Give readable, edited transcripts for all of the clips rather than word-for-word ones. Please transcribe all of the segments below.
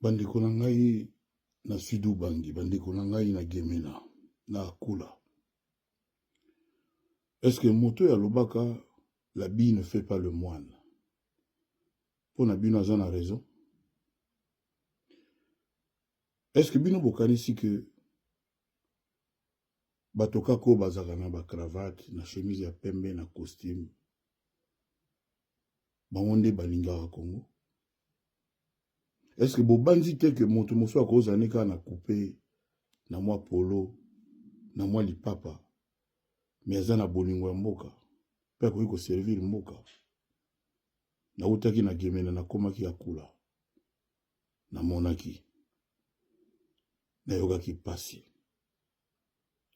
Bandeko na ngai na Sud Ubangi, bandeko na ngai na Gemena, na Akula. Est-ce que moto oyo alobaka l'habit ne fait pas le moine? Mpo na bino aza na raison? Est-ce que bino bokanisi que bato kaka oyo bazalaka na ba cravate, na chemise ya pembe, na costume, bango nde balingaka Congo? Est-ce que bobanzi te que moto mosusu akozala ne kaka na coupe, na mwa polo, na mwa lipapa, mais aza na bolingo ya mboka mpe akoki koservir mboka? Nautaki na Gemena, nakomaki Akula, namonaki, nayokaki mpasi.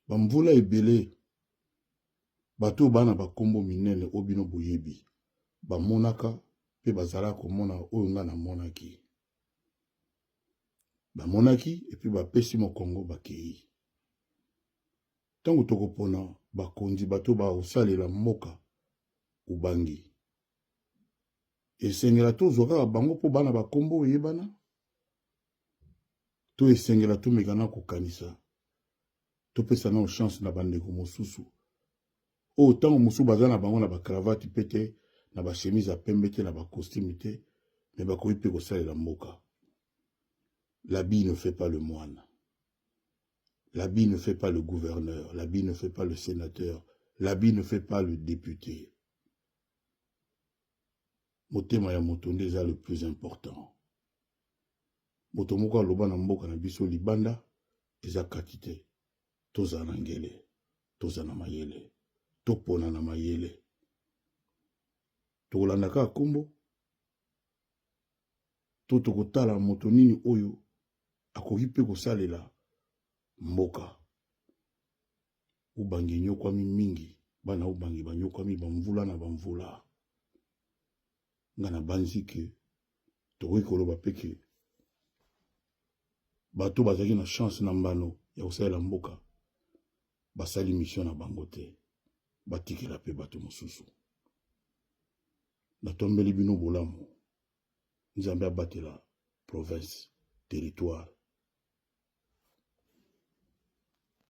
Bamvula ebele, bato oyo bana bakombo minene oyo bino boyebi, bamonaka mpe bazalaka komona oyo nga namonaki. Bamonaki epuis bapesi mokongo bakei. Ntango tokopona bakonzi, bato bakosalela mboka Ubangi, esengela tozwa kaka bango mpo bana bakombo oyebana, to esengela tomeka na kokanisa, topesa nao chance na bandeko mosusu oyo ntango mosusu baza na bango na bacravate mpe te, na bachemise ya pembe te, na bacostume te, me bakoki mpe kosalela mboka. L'habit ne fait pas le moine. L'habit ne fait pas le gouverneur. L'habit ne fait pas le sénateur. L'habit ne fait pas le député. Motema ya moto nde eza le plus important. Moto moko aloba na mboka na biso libanda eza kati te. Tozala na ngele, tozala na mayele, topona na mayele. Tokolanda kaka kombo to tokotala moto nini oyo akoki mpe kosalela mboka. Ubangi enyokwami mingi, bana Ubangi banyokwami bamvula na bamvula. Nga nabanzi ke tokoki koloba mpe ke bato bazalaki na chance na mbano ya kosalela mboka basali mission na bango te, batikela mpe bato mosusu. Natombeli bino bolamu. Nzambe abatela province, territoire.